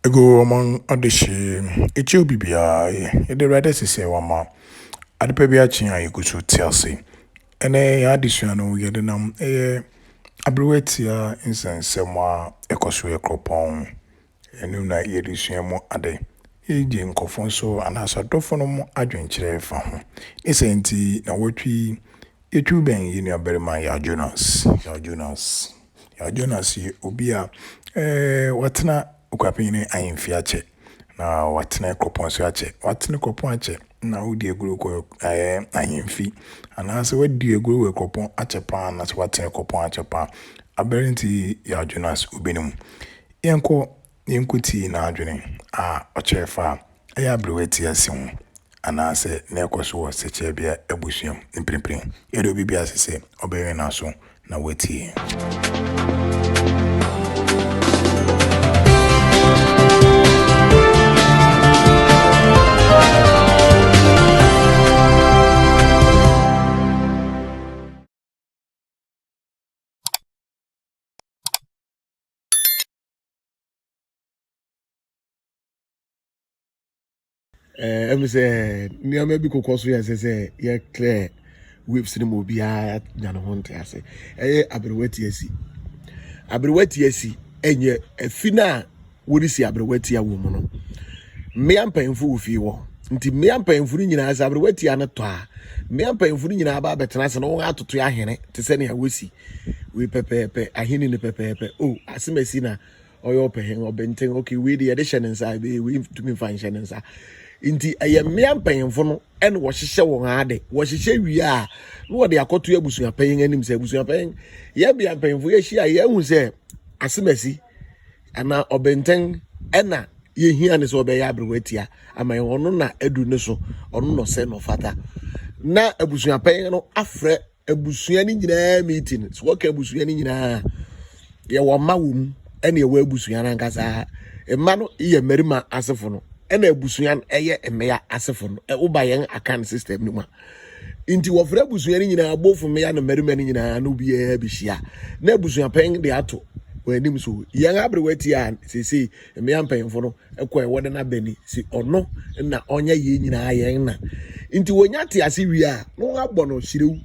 Egu ɔman adehye ɛkyɛ obi biara yɛda Awurade ase sɛ wama adepa bi akye a yɛgu so te ase. Ɛnɛ yɛn adesua no yɛde nam ɛyɛ aberewa tia nsɛnsɛm a ɛkɔ so yɛ kuropɔn. Ɛno na yɛde sua mu ade. Yɛgye nkurɔfoɔ nso anaasɛ adɔfo no mu adwenkyerɛ fa ho. Ne sɛ nti na wɔtwi yɛtwiw bɛn yɛn nuabarima Yaw Jonas. Yaw Jonas. Yaw Jonas yɛ obi a ɛɛ watena Okuapehene ahemfie akyɛ, na watena kuropɔn so akyɛ. Watena kuropɔn akyɛ na wodi agorɔ kɔ ɛɛ ahemfi anaasɛ wadi agorɔ wɔ kuropɔn akyɛ paa anaasɛ watena kuropɔn akyɛ paa. Aber nti Yaw Jonas obi no mu. Yɛnkɔ yɛnkɔtie n'adwene a ɔkyerɛ fa ɛyɛ aberewa ase ho anaasɛ na ɛkɔ so wɔ Sɛkyɛbea abusua mu mprempren. Yɛde obi bi ase sɛ ɔbɛwɛn n'aso na watie. Ɛmi sɛ nneɛma bi kokɔ so yɛ sɛ sɛ yɛ clear waves no ma obiara nya ne ho nte ase. Ɛyɛ aberewa ti asi, aberewa ti asi. Ɛnyɛ afi no a wɔresi aberewa tia wɔ mu no, mmea mpanyinfo wɔ fie wɔ nti mmea mpanyinfo no nyinaa sɛ aberewa tia no tɔ a, mmea mpanyinfo no nyinaa ba abɛtena ase na wɔn atoto ahene te sɛ nea wɔsi wei pɛpɛɛpɛ, ahene no pɛpɛɛpɛ o asemasi na ɔyɛ ɔpɛhɛn ɔbɛnten. Okay, wei de yɛde hyɛ ne nsa, ebe wei ntumi nfa nhyɛ ne nsa. Nti ɛyɛ mmea mpanyinfo no ɛna wɔhyehyɛ wɔn ade. Wɔhyehyɛ wie a, na wɔde akɔto abusuapanyin anim sɛ, abusuapanyin, yɛ mmea mpanyinfo yɛhyia, yɛahu sɛ asemasi anaa ɔbɛnten ɛna yɛhia ne sɛ ɔbɛyɛ aberewa tia ama yɛn. Ɔno na adu ne so, ɔno na ɔsɛ na ɔfata. Na abusuapanyin no afrɛ abusua no nyinaa meeting. So wɔka abusua no nyinaa, yɛwɔ mma wɔ mu ɛna yɛwɔ abusua no ankasa. Mma no yɛ mmarima asefo no, ɛna abusua no ɛyɛ mmea asefo no. Woba yɛn Akan system no mu a, nti wɔfrɛ abusua no nyinaa, both mmea no mmarima no nyinaa, na obiara bɛhyia na abusuapɛn de ato wɔn anim so yɛn aberewa tia a seesei mmea mpanyinfo no ɛkɔ ɛwɔ de n'abɛni si ɔno na ɔnyɛ yɛn nyinaa yɛn na. Nti wɔnya te ase wie a, na wɔn abɔ no hyirew.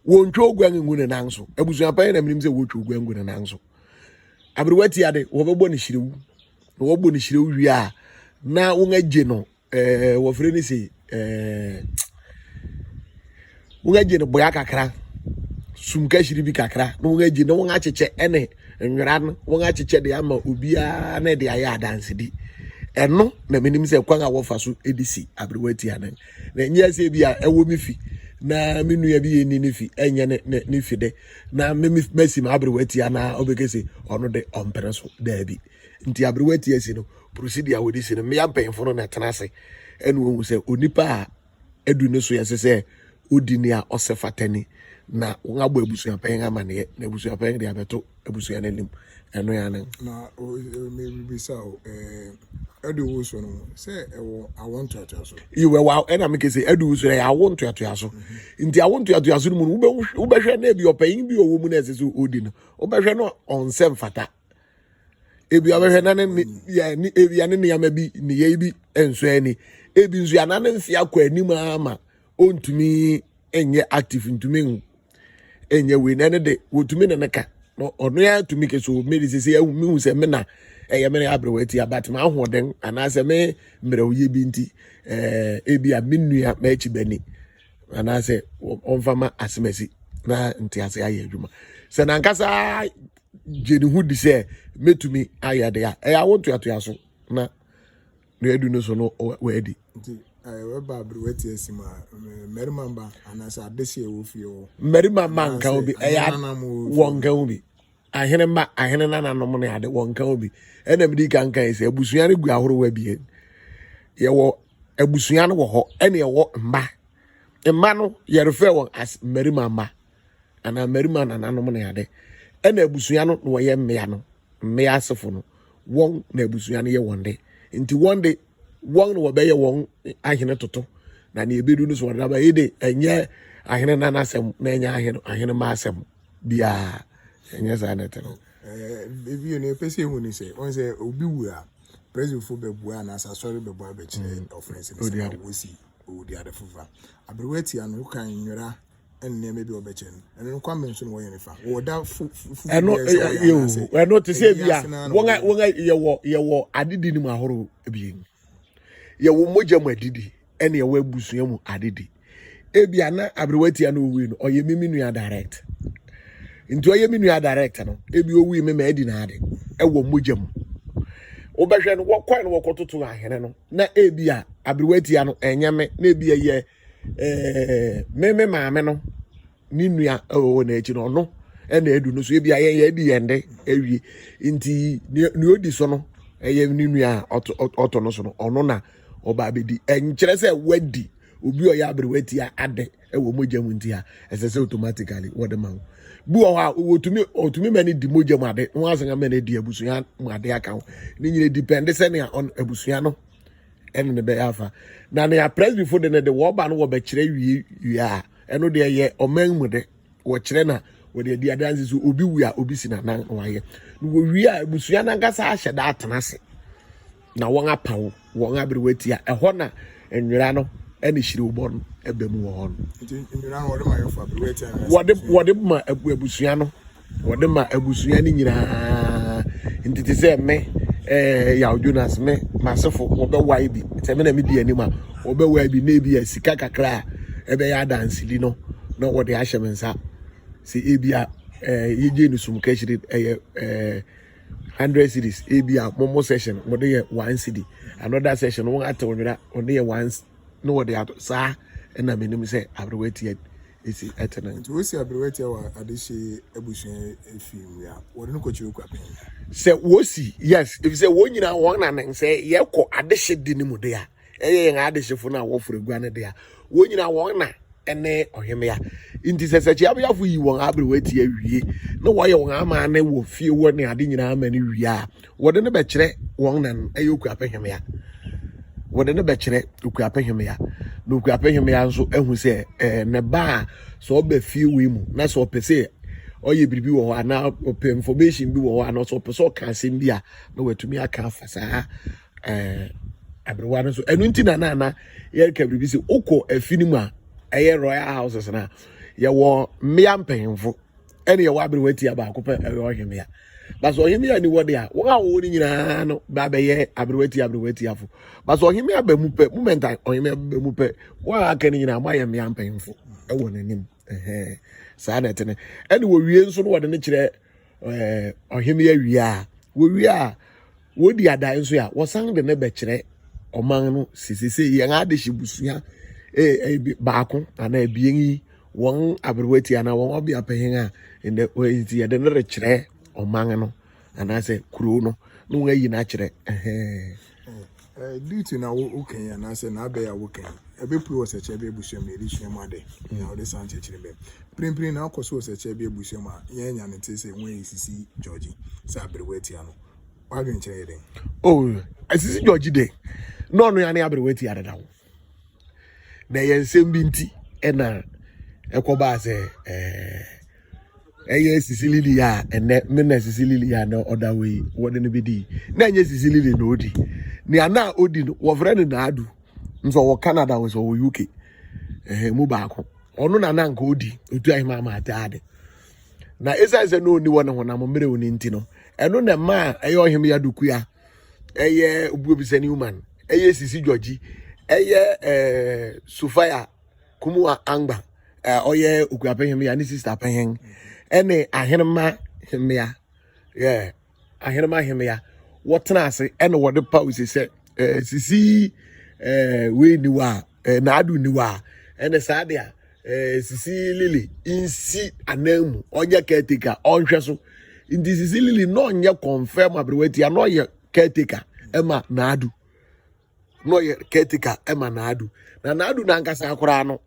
Wɔntwa oguan ngu ne nan so. Abusuapɛn na menim sɛ wɔtwa oguan ngu ne nan so. Aberewa tia de, wɔbɛbɔ no hyirew na wɔbɔ no hyirew wie a, na wɔn agye no wɔfrɛ no sɛ wɔn agye no boya kakra, sum kahyiri bi kakra, na wɔn agye na wɔn akyekyɛ ɛne nwera no, wɔn akyekyɛ de ama obiara na de ayɛ adansedi. Ɛno na menim sɛ kwan a wɔfa so de si aberewa tia no. Na nyɛ sɛ bi a ɛwɔ me fi na me nua bi yɛ ni ne fi, ɛnyɛ ne fi de na me masi ma aberewa tia na ɔbɛkɛ sɛ ɔno de ɔmpene so. Daabi. Nti aberewa tia si no, procedure a wɔde si no, mmea mpanyinfo no na ɛtena ase ɛna wɔhu sɛ onipa a adu ne so yɛsɛ sɛ odi nea ɔsɛ fata ni, na wɔn abɔ abusuapɛn amaneɛ na abusuapɛn de abɛto abusua no anim. Ɛno ya ne. Na mebisa o, ɛde wo so no sɛ ɛwɔ awɔ ntoatoa so? Iwɛ wa ɛna meke sɛ ɛde wo so ɛyɛ awo ntoatoa so. Nti awo ntoatoa so no mu no, wobɛhwɛ na ebi ɔpanyin bi ɔwɔ mu na ɛsɛ sɛ ɔdi no, wobɛhwɛ no ɔnsɛ mfata. Ebi ɔbɛhwɛ na ne yɛ ne ebi ne nneɛma bi ne yɛ bi nso ani. Ebi nso ana ne mfe akɔ anim ama ɔntumi nyɛ active, ntumi nyɛ wei, na ɛne de wɔtumi ne ne ka na ɔno ya tumi kɛ so me de sɛ ɛhu mehu sɛ me na ɛyɛ me aberewa ti abat ma ahoɔden anaasɛ me mmerɛwyɛ bi nti ebi a me nua m'akyi bɛni anaasɛ ɔmfa ma asemasi na ntease ayɛ adwuma. Sɛ nankasa gye ne ho di sɛ mɛtumi ayɛ de a, ɛyɛ awo ntoatoa so na na adu no so no wɔadi. Nti ɛba aberewa ti asi mu a, mmarima mba anaasɛ adehye a ɛwɔ fie hɔ? Mmarima mma nka ho bi. Ɛyɛ wɔn nka ho bi. Ahene mma, ahene nananom ne ade, wɔn nka ho bi. Ɛna mede kankan sɛ abusua no gu ahorow abien. Yɛwɔ abusua no wɔ hɔ, ɛna ɛwɔ mma. Mma no yɛrefɛ wɔn as mmarima mma anaa mmarima nananom ne ade, ɛna abusua no na wɔyɛ mmea no, mmea asefo no, wɔn na abusua no yɛ wɔn de. Nti wɔn de, wɔn na wɔbɛyɛ wɔn ahene toto na nea ebedu no so wɔde aba yi de, ɛnyɛ ahene nana asɛm na ɛnyɛ ahene mma asɛm biara. Ɛnyɛ saa na ɛte no. Ebi no ɛpɛ sɛ ehu ne sɛ wɔn sɛ obi wu a Presbyfo bɛboa anaasɛ asɔre bɛboa bɛkyerɛ ɔfrɛnse no Odi sɛ ade. wɔsi ɔdi ade foforɔ. Aberewa tia no, wokan nwera ɛne nneɛma bi a ɔbɛkyerɛ no, ɛno no kwan bɛn so na wɔyɛ ne fa? Wɔda fo fo Ɛno biara sɛ wɔyɛ yo anaasɛ ɛno te sɛ ɛyi bi a ase naa na wɔn a wɔyɛ? wɔn a yɛwɔ adedi no mu ahorow ebien. Yɛwɔ mogya mu adidi ɛne yɛwɔ abusua mu adidi. Ebi a na aberewa tia no owui no, ɔyɛ me nua direct. Nti ɔyɛ me nua direct no, ebi owui me ma adi n'ade ɛwɔ mogya mu. Wobɛhwɛ no, wɔkɔɛ no wɔkɔtoto ahene no na ebi a aberewa tia no ɛnyɛ me, na ebi ɛyɛ me maame no ne nua ɛwɔ n'akyi no, ɔno ɛna edu no so. Ebi a yɛn yɛ adi yɛn de awie, nti nea odi so no ɛyɛ ne nua a ɔtɔ no so no, ɔno na ɔba abɛdi. Ɛnkyerɛ sɛ wadi obi a ɔyɛ aberewa tia ade ɛwɔ mogya mu nti a ɛsɛ sɛ automatically wɔde ma wo. Bi wɔ hɔ a wɔtumi ɔtumi ma ne di mogya mu ade na wɔn asan ma ne di abusua mu ade aka ho. Ne nyina depend sɛnea ɔno abusua no ɛne ne bɛyɛ afa. Na nea presbyfo de ne de wɔba no wɔbɛkyerɛ wie wie a, ɛno deɛ yɛ ɔman mu de wɔkyerɛ na wɔde adi adanse so obi wu a obi si n'anan na wayɛ na wɔwie a, abusua n'ankasa ahyɛ da atena ase na wɔn apaw wɔn aberewa tia. Ɛhɔ na nwera no ɛne hyiriwbɔ no ɛbɛ mu wɔ hɔ no. Nti nwera no wɔde ma yɛfo aberewa tia no? Wɔde ma abusua no, wɔde ma abusua no nyinaa. Nti te sɛ me Yaw Jonas, me masefo wɔbɛwae bi sɛ me na medi anim a, wɔbɛwae bi na ebi a sika kakra a ɛbɛyɛ adansedi no na wɔde ahyɛ me nsa sɛ ebi a yɛgye no sum kakyiri ɛyɛ 100 cedis. Ebi a momo session wɔde yɛ 1 cedi, another session wɔn ate wɔn nwera wɔde yɛ one na wɔde ato saa. Ɛna menim sɛ aberewa tia esi ɛte no. Nti wosi aberewa tia wɔ adehye abusua efi mu a, wɔde no kɔkyerɛ okura panyin? Sɛ wosi, yes, efisɛ wɔn nyinaa wɔn na ne sɛ yɛkɔ adehye de ne mu de a, ɛyɛ yɛn adehyefo no a wɔforo agua no de a, wɔn nyinaa wɔn na ɛne ɔhemmea. Nti sɛ sɛkyi yi wɔn aberewa tia wie na wɔyɛ wɔn amaane wɔ fie wɔ ne ade nyinaa ama no wie a, wɔde no bɛkyerɛ wɔn na no ɛyɛ okuapɛ hemmea. Wɔde no bɛkyerɛ okuapɛ hemmea na okuapɛ hemmea nso ahu sɛ ne ba a sɛ ɔba fie wei mu na sɛ ɔpɛ sɛ ɔyɛ biribi wɔ hɔ anaa ɔpɛ information bi wɔ hɔ anaa sɛ ɔpɛ sɛ ɔka asɛm bi a, na watumi aka afa saa aberewa no so. Ɛno nti na nana yɛreka biribi sɛ wokɔ afi no mu a ɛyɛ royal houses no a, yɛwɔ mmea mpanyimfo ɛne yɛwɔ aberewa tia baako pɛ, ɛyɛ ɔhemmea. Ba sɛ ɔhemmea ni wɔ de a, wɔn a wɔwɔ no nyinaa no ba bɛyɛ aberewa tia aberewa tiafo. Ba sɛ ɔhemmea ba mu pɛ, moment a ɔhemmea ba mu pɛ, wɔn a aka no nyinaa moayɛ mmea mpanyimfo ɛwɔ n'anim. Ɛhɛn, saa na ɛte no. Ɛne wɔwie nso no, wɔde no kyerɛ ɔhemmea wie a, wɔwie a wɔdi adae nso a, wɔsan de ne bɛkyerɛ ɔman no sisise yɛn adehye busua baako anaa ebien yi wɔn aberewa ti anaa wɔn ɔbea panyin a ndɛ nti yɛde no rekyerɛ ɔman no anaasɛ kuro no na wɔn ayi no akyerɛ. Ɛhɛn. Duty na wokan yi anaasɛ n'abɛyɛ a wokan yi ɛbɛpue wɔ sɛkyɛ bi abusua mu na yɛde sua mu ade na wɔde san kyerɛkyerɛ bɛm mprempren na akɔ so wɔ sɛkyɛ bi abusua mu a yɛn nya ne te sɛ wɔn yɛ Sisi George sɛ aberewa tia no, wadwen kyerɛ yɛ dɛn? Oh, Asisi George de na ɔno ya ne aberewa tia deda wo na ɛyɛ nsɛm bi nti ɛna ɛkɔbaa sɛ ɛyɛ Sisi Lili a ɛnɛ me na Sisi Lili a na ɔda hɔ yi wɔde no bɛdi na ɛnyɛ Sisi Lili na ɔdi. Nea na ɔdi no wɔfrɛ no Naadu nso ɔwɔ Canada wɔ sɛ ɔwɔ UK ɛhɛn mu baako. Ɔno na na nka ɔdi otu ahema ama ataade na ɛsiane sɛ na ɔni wɔ ne honam mmerɛ wɔ ne nti no, ɛno na ɛma a ɛyɛ ɔhem yadokua, ɛyɛ obuobisa newman, ɛyɛ Sisi George, ɛyɛ Sofia Kumua Angba, ɔyɛ okuapɛ hemmea ne sister pɛhɛn, ɛne ahenema hemmea yɛ ahenema hemmea wɔtena ase ɛna wɔde paw si sɛ Sisi wei ni wɔ a Naadu ni wɔ a, ɛne saa de a Sisi Lili nsi anan mu ɔnyɛ caretaker ɔnhwɛ so. Nti Sisi Lili na ɔnyɛ confirm aberewa tia, na ɔyɛ caretaker ɛma Naadu, na ɔyɛ caretaker ɛma Naadu. Na Naadu nankasa koraa no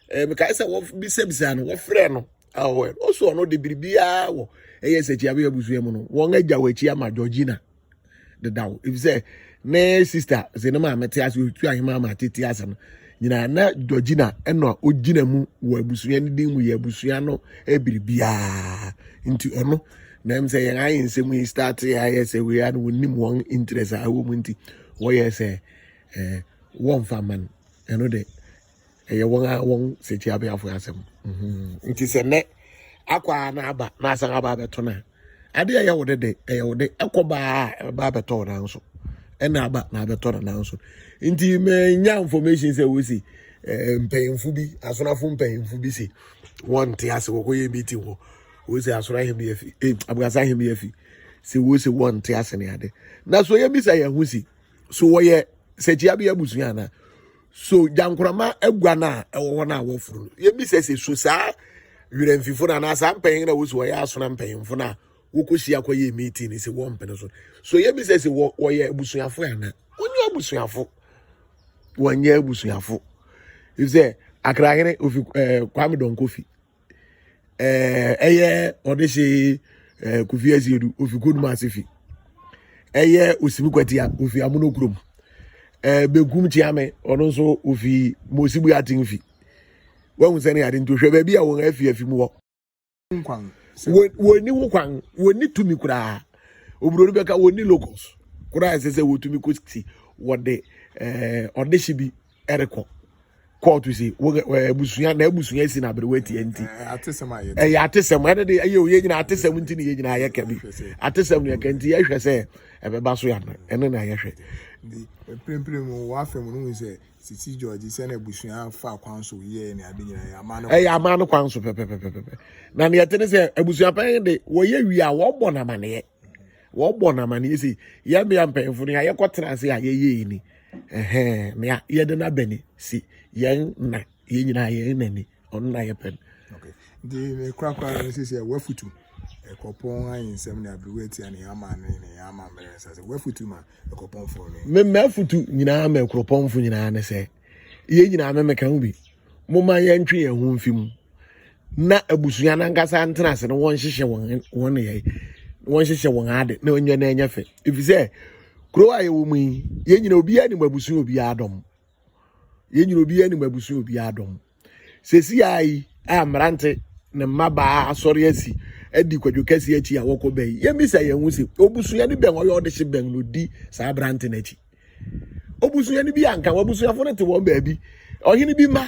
mekae sɛ wɔbisabisa no, wɔfrɛ no awɔ ɔso ɔno de biribiara wɔ ɛyɛ sɛ akyi abɛyɛ abusua mu no wɔn agya wɔ akyi ama Georgina dedaw, efisɛ ne sister sɛ ne maame te ase otu ahema ama tete ase no nyinaa na Georgina ɛna ogyina mu wɔ abusua no din mu yɛ abusua no biribiara. Nti ɔno Na ɛm sɛ yɛn ayɛ nsɛm yi start yɛ ayɛ sɛ wei a na wɔnim wɔn interest a ɛwɔ mu nti wɔyɛ sɛ ɛɛ wɔmfa ma no ɛno de ɛyɛ wɔn a wɔn sɛkyi abeafo asɛm mhm. Nti sɛ nnɛ akɔ a na aba na asan aba abɛto no a ade a ɛyɛ wo de de ɛyɛ wo de ɛkɔ baa a ɛba abɛtɔ wo nan so ɛna aba na abɛtɔ ne nan so nti manya information sɛ wosi eh, mpanyimfo bi asonafo mpanyimfo bi si wɔnte ase wɔkɔyɛ meeting hɔ wosi asoro ahembi bi afi eh, abugasa ahembi bi afi si wosi wɔnte ase ne ade na so yɛbisa yɛn ho si so wɔyɛ sɛkyia bi abusua anaa so gyankorama agua no a ɛwɔ hɔ no a wɔforo no yɛbisa sɛ so saa werɛmfifo no anaa saa mpanyin na wosi wɔyɛ asona mpanyimfo no a wɔkɔhyia kɔyɛ meeting no sɛ wɔmpene so so yɛbisa sɛ wɔyɛ abusuafo anaa wɔnyɛ abusuafo wɔnyɛ abusuafo sɛ akrahene ofi ɛɛ eh, kwame dɔnkofi ɛɛ ɛyɛ ɔdehye ɛɛ kofi asiedu ofi kodum ase fi ɛyɛ osimi kwatia ofi amono kurom ɛɛ benkum kyiame ɔno nso ofi mosibu aten fi wɔn sɛ ne ade nti hwɛ baabi a wɔn afi afi mu hɔ wɔn ni ho kwan wɔn ni tumi koraa oburoni bɛka wɔn ni locus koraa ɛsɛ sɛ wɔtumi kɔ si wɔde ɛɛ ɔdehye bi ɛrekɔ. kóòtù si wɔ abusua na abusua si na aberewa tia nti ɛyɛ atesɛm ɛne de ɛyɛ oyɛ nyina atesɛm nti ne yɛ nyinaa yɛ ka bi atesɛm ne yɛ ka nti yɛhwɛ sɛ ɛbɛba so yɛ ɛne na yɛhwɛ. mprempren mu wɔ mu no sɛ sisi george sɛ na abusua fa kwan so yɛ ne ade nyinaa ɛyɛ aman no ɛyɛ aman no kwan so pɛpɛpɛpɛpɛ na ne yɛte ne sɛ abusua pɛn de wɔyɛ wie a wɔbɔ no amaneɛ wɔbɔ no amaneɛ sɛ yɛn mmea mpanyinfo no yɛkɔ tena ase a yɛyɛ yi ni ɛhɛn nea yɛde no abɛni si yɛn na yɛn nyinaa yɛn na ni ɔno na yɛpɛ no. Okay. Nti ne korakora no sisi wafutu ɛkɔpɔn ayi nsɛm ne aberewa atia ne ama ne ne ama mmerɛ nsa sɛ wafutu ma ɛkɔpɔnfo no. Me mmafutu nyinaa ma ɛkuropɔnfo nyinaa ne sɛ yɛn nyinaa mɛmɛka ho bi momma yɛntwe yɛn ho mfi mu na abusua no ankasa ntena ase no wɔnhyehyɛ wɔn wɔn nneyɛe wɔnhyehyɛ wɔn ade na wɔnyɛ na ɛnyɛ fɛ efisɛ kuro a yɛwɔ mu yi yɛn nyina obiara nim abusua obiara dɔm yɛn nyina obiara nim abusua obiara dɔm sɛsi a yi a mmerante ne mmabaa asɔre asi adi kwadwo kɛse akyi a wɔkɔ bɛn yɛmmisa yɛn ho sɛ obusua no bɛn ɔyɛ ɔdehye bɛn na odi saa aberante no akyi Obusuani bi anka w'abusuafo no te wɔn baabi. Ɔhene bi ma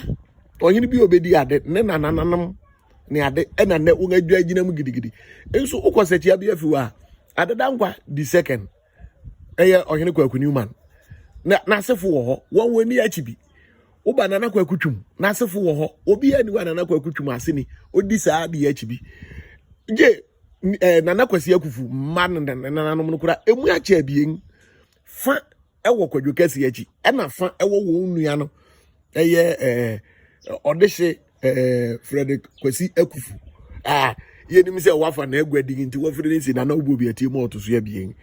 ɔhene bi obedi ade ne nanananom ne ade ɛna nnɛ wɔn adwa agyina mu gidigidi. Nso wokɔ sɛkyia bi afi hɔ a Adedankwa di second ɛyɛ ɔhene Kwaku Newman na n'asefo wɔ hɔ wɔn wɔn ani akyi bi. Woba Nana Kwaku Twum n'asefo wɔ hɔ obi ani wa Nana Kwaku Twum aseni odi saa de akyi bi. Gye eh, Nana Kwasi Akufu mma ne nananom no kora emu akyɛ abien. Fa wɔ kwadwo kɛse akyi ɛna fa wɔ wɔn nua no ɛyɛ ɛɛ ɔdehye ɛɛ Frederick Kwasi Akufu a yɛnim sɛ wafa n'agua din nti wɔfiri ne si nana obu obi atie mu ɔto so abien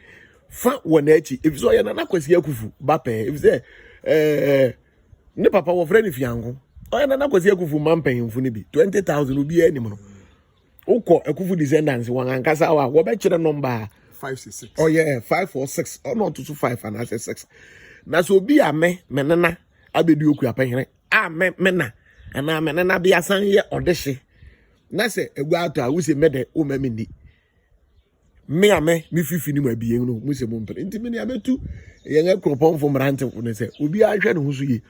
fa wɔ n'akyi efisɛ ɔyɛ nana Kwasi Akufu ba pɛɛ efisɛ ɛɛ ne papa wɔfrɛ no Fianko ɔyɛ nana Kwasi Akufu mma mpanyinfo no bi 20,000 obiara anim no. Wokɔ Akufu descendants wɔn ankasa hɔ a wɔbɛkyerɛ nɔmba a ɔyɛ 546 ɔna ɔto so 5 anaasɛ 6 na sɛ obi a me me nena abɛdi okuapɛhene a me me na anaa me nena bi asan yɛ ɔdehye na sɛ agua atɔ a wosɛ mɛdɛ woma me nni Me a me me fifi no mu abien no mo sɛ mo mpene nti me nea mɛtu yɛn akuropɔnfo mmerante ne sɛ obiara nhwɛ ne ho so yie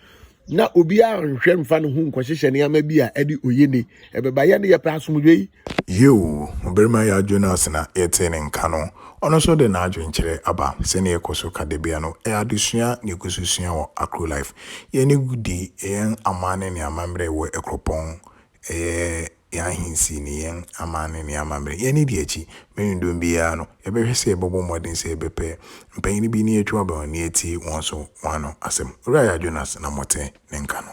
na obiara nhwɛ mfa ne ho nkɔhyehyɛ nneɛma bi a ɛde oyene ɛbɛba yɛn de yɛpɛ asomdwe yi. Yiw, ɔbarima yi adwene ase na yɛtee ne nka no, ɔno nso de n'adwenkyerɛ aba. Sɛnea yɛkɔ so ka da biara no, ɛyɛ adesua na yɛgu so sua wɔ Acrolife. Yɛn ani di yɛn amanne ne amammerɛ wɔ akuropɔn Ɛyɛ yɛn ahensi ne yɛn amanne ne yɛn amammerɛ. Yɛn ani di akyi. Mmere biara no, yɛbɛhwɛ sɛ yɛbɛbɔ mmɔden sɛ yɛbɛpɛ mpanyin bi na yɛatwa wɔn na yɛatie wɔn nso wɔn ano asɛm. Owura Yaw Jonas na mote ne nka no.